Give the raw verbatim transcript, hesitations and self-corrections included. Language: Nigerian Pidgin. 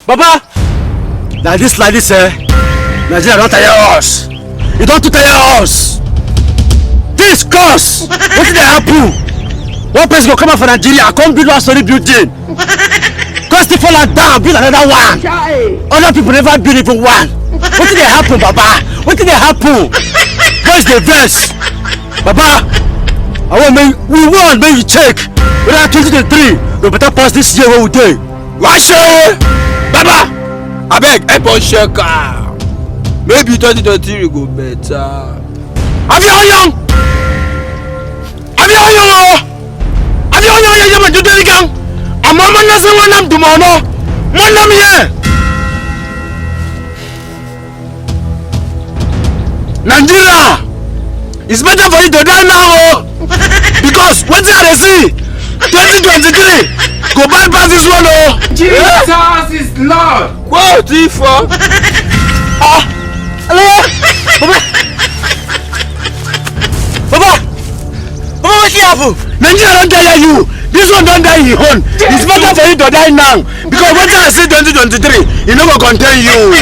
Baba, like this, like this, eh? Nigeria don tire us. E don too tire us. This cause wetin dey happen? One person go come out for Nigeria, come build one story building, come still fall am down, build another one. Other people never build even one. Wetin dey happen, Baba? Wetin dey happen? Boys dey vex. Baba, I want make we want make you check whether twenty twenty-three go better pass this year wey we dey. Washe! Baba, abeg help us check am. Maybe twenty twenty-three go better. Abi oyan! Abi oyan o! Abi oyan oyan yaba dudari kan. Amma mun na san wannan dumono. Mun na miye? Nigeria, it's better for you to die now o, because wetin I dey see, twenty twenty-three go bad pass this one o. Jesus is Lord. Kwo ti fo. Ah, hello, Baba. Baba, Baba, wetin happen? Nigeria don tire you. This one don die him own. It's better for you to die now, because wetin I see twenty twenty-three, e no go contain you.